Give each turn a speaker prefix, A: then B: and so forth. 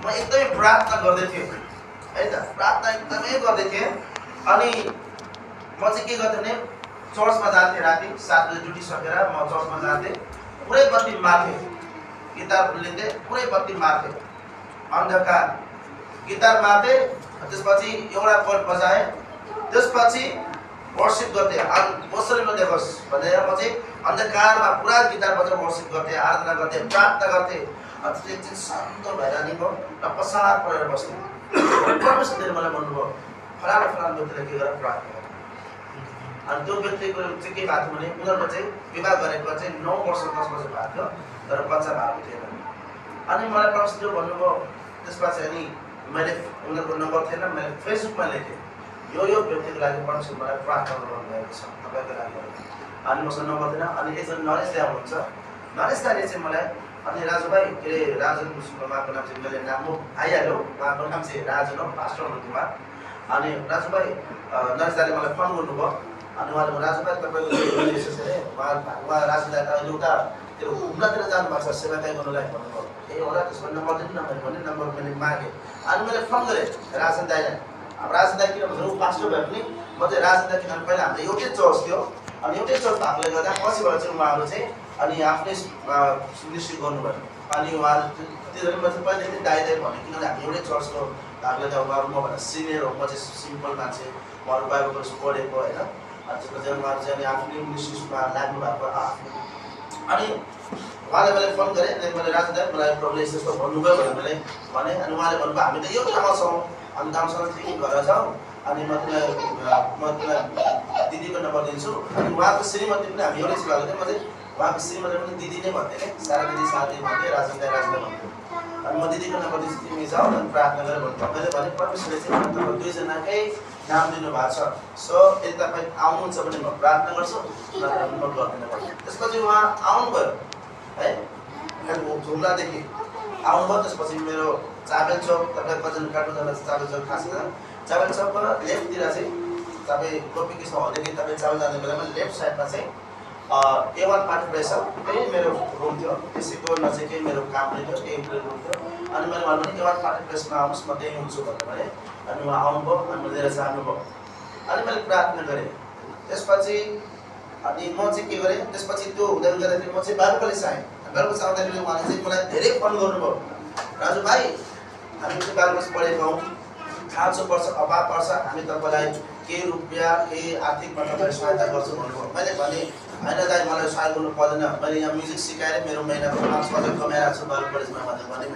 A: म एकदमै प्रार्थना गर्दै थिएँ है त, प्रार्थना एकदमै गर्दै थिएँ। अनि म चाहिँ के गर्थेँ भने चर्चमा जान्थेँ, राति 7 बजे ड्युटी सकेर म चर्चमा जान्थेँ, पुरै बत्ती मार्थेँ, गिटार लिँदै पुरै बत्ती मार्थेँ, अन्धकार गिटार मार्थेँ। त्यसपछि एउटा कोड बजाएँ, त्यसपछि वर्शिप गर्थेँ। कसरी नदेखोस् भनेर म चाहिँ अन्धकारमा पुरा गिटार बजाएर वर्शिप गर्थेँ, आराधना गर्थेँ, प्रार्थना गर्थेँ। अनि चाहिँ शान्त भएर नि म पसार परेर बस्थेँ। परमेश्वरले मलाई भन्नुभयो फलाना फलाना व्यक्तिलाई के गरेर प्रार्थना गर। अनि त्यो व्यक्तिको चाहिँ के भएको थियो भने उनीहरूको चाहिँ विवाह गरेको चाहिँ 9 वर्ष 10 वर्ष भएको थियो, तर बच्चा भएको थिएन। अनि मलाई परमेश्वरले भन्नुभयो। त्यसपछि अनि मैले उनीहरूको नम्बर थिएन, मैले फेसबुकमा लेखेँ यो व्यक्तिको लागि परमेश्वर मलाई प्रार्थना गर्नुभएको छ तपाईँको लागि। अनि मसँग नम्बर थिएन। अनि एकजना नरेश दाइ हुनुहुन्छ, नरेश दाइले चाहिँ मलाई अनि राजु भाइ के अरे राजन उहाँको नाम चाहिँ मैले नाम आइहाल्यो, उहाँको नाम चाहिँ राजन हो, पास्टर हुनुहुन्थ्यो उहाँ। अनि राजु भाइ नरेश दाइले मलाई फोन गर्नुभयो। अनि उहाँले राजु भाइ तपाईँको विशेष अरे उहाँ राजु दाइ त अहिले उता त्यो घुम्नतिर जानुभएको छ सेवाकाई गर्नुलाई भन्नुभयो। ए होला त्यसमा नम्बर दिनु न भने नम्बर मैले मागेँ। अनि मैले फोन गरेँ राजन दाइलाई। अब राजन दाइ किन भन्नु पास्टर भए पनि म चाहिँ राजन दाइ किनभने पहिला हाम्रो एउटै चर्च थियो। अनि एउटै चर्च भएकोले गर्दा पछिबाट चाहिँ उहाँहरू चाहिँ अनि आफ्नै मिनिस्ट्री गर्नुभयो। अनि उहाँहरू त्यतिखेर म चाहिँ पहिल्यैदेखि दाइ भने किनभने हामी एउटै चर्चको भएकोले गर्दा उहाँहरू मभन्दा सिनियर हो, म चाहिँ सिम्पल मान्छे, उहाँहरू बाइबल पढेको होइन। अनि त्यसपछि उहाँहरू चाहिँ अनि आफ्नै मिनिस्ट्रीमा लाग्नु भएको आफ्नो। अनि उहाँलाई मैले फोन गरेँ। अनि मैले राजु दाइ मलाई प्रभुले यस्तो भन्नुभयो भनेर मैले भने। अनि उहाँले भन्नुभयो हामी त यो ठाउँमा छौँ, अनि दामसँग चाहिँ घर जाउँ, अनि म तिमीलाई दिदीको नम्बर दिन्छु। अनि उहाँको श्रीमती पनि हामी एउटै सेवा गर्थ्यौँ। म चाहिँ उहाँको श्रीमती पनि दिदी नै भन्थेँ कि सारा दिदी भन्थेँ, राजु दाइ भन्थ्यो। अनि म दिदीको नम्बर दिन्छु, तिमी जाऊ न प्रार्थना गरेर भन्नुभयो। मैले भने परमेश्वरले चाहिँ तपाईँ दुईजनाकै नाम दिनुभएको छ, सो यदि तपाईँ आउनुहुन्छ भने म प्रार्थना गर्छु, नत्र म गर्दिनँ भने। त्यसपछि उहाँ आउनुभयो है, झुम्लादेखि आउनुभयो। त्यसपछि मेरो चाबेल चौक, तपाईँ कजन काट्नु जाँदा चाबेल चौक खास गरेर चाबेल चौकको लेफ्टतिर चाहिँ तपाईँ गोपी कृष्ण हलदेखि तपाईँ चाबेल जाने बेलामा लेफ्ट साइडमा चाहिँ A1 पार्टी प्लेस छ, त्यही मेरो रुम थियो। त्यसैको नजिकै मेरो काम थियो, त्यही रुम थियो। अनि मैले भन्नु भने A1 पार्टी प्लेसमा आउनुहोस्, म त्यहीँ हुन्छु भनेर भने। अनि उहाँ आउनुभयो, अनि लिएर जानुभयो। अनि मैले प्रार्थना गरेँ। त्यसपछि अनि म चाहिँ के गरेँ, त्यसपछि त्यो हुँदै गर्दाखेरि म चाहिँ बाइबल कलेज आएँ। बाइबल कलेज आउँदाखेरि उहाँले चाहिँ मलाई धेरै फोन गर्नुभयो, राजु भाइ हामी चाहिँ बाइबल कलेज पढेको हौँ, खाँचो पर्छ, अभाव पर्छ, हामी तपाईँलाई केही रुपियाँ केही आर्थिकमा तपाईँलाई सहायता गर्छौँ भन्नुभयो। मैले भने होइन दाइ मलाई सहायता गर्नु पर्दैन, मैले यहाँ म्युजिक सिकाएर मेरो महिनाको 5,000 कमाइरहेको छु बाइबल कलेजमा भनेर भने।